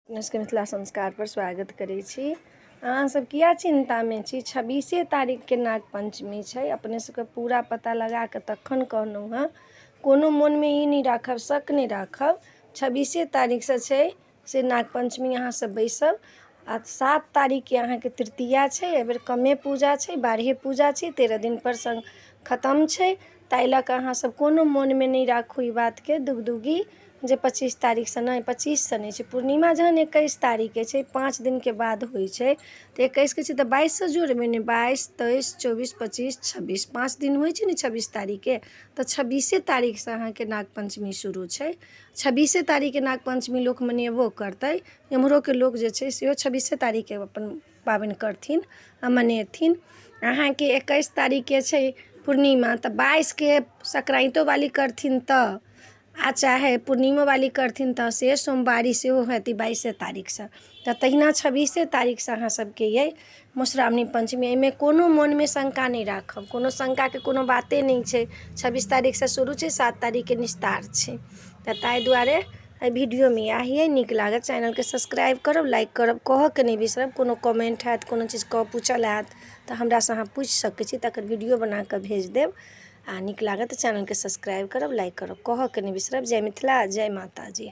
अपने सबके मिथिला संस्कारपर स्वागत करै छी। अहाँ सब किया चिन्तामे छी? 26 तारीखके नाग पञ्चमी छै। अपने सबके पूरा पता लगाकऽ तखन कहलहुँ हँ। कोनो मोनमे ई नहि राखब, शक नहि राखब। 26 तारीखसँ छै से नाग पञ्चमी। अहाँ सब बैसब आ 7 तारीखके अहाँके तृतीया छै। एहिबेर कमे पूजा छै, 12 पूजा छै, 13 दिनपर सङ्ग खतम छै। ताहि लऽ कऽ अहाँ सब कोनो मोनमे नहि राखू ई बातके दुगदुगी जे 25 तारीखसँ नहि, 25सँ नहि छै। पूर्णिमा जहन 21 तारीखके छै, 5 दिनके बाद होइ छै, तऽ 21के छै तऽ 22सँ जोड़बै ने। 22, 23, 24, 25, 26, 5 दिन होइ छै ने 26 तारीखके। तऽ 26 तारीखसँ अहाँके नाग पञ्चमी शुरू छै। 26 तारीखके नाग पञ्चमी लोक मनेबो करतै। एम्हरोके लोक जे छै सेहो 26 तारीखके अपन पाबनि करथिन आ मनेथिन। अहाँके 21 तारीखके छै पूर्णिमा, तऽ 22के संक्रान्तिओवाली करथिन तऽ आ चाहे पूर्णिमोवाली करथिन, तऽ से सोमवारी सेहो हेतै 22 तारीखसँ। तऽ तहिना 26 तारीखसँ अहाँ सबके अइ मधुश्रावणी पञ्चमी। एहिमे कोनो मोनमे शङ्का नहि राखब, कोनो शङ्काके कोनो बाते नहि छै। 26 तारीखसँ शुरू छै, 7 तारीखके निस्तार छै। तऽ ताहि दुआरे एहि वीडियोमे इएह अइ। नीक लागत चैनलके सब्सक्राइब करब, लाइक करब, कहऽके नहि बिसरब। कोनो कमेन्ट हैत, कोनो चीज कहऽ पूछल हैत, तऽ हमरासँ अहाँ पूछि सकै छी, तकर वीडियो बनाकऽ भेज देब। आ नीक लागत तऽ चैनलके सब्सक्राइब करब, लाइक करब, कहऽके नहि बिसरब। जय मिथिला, जय माताजी।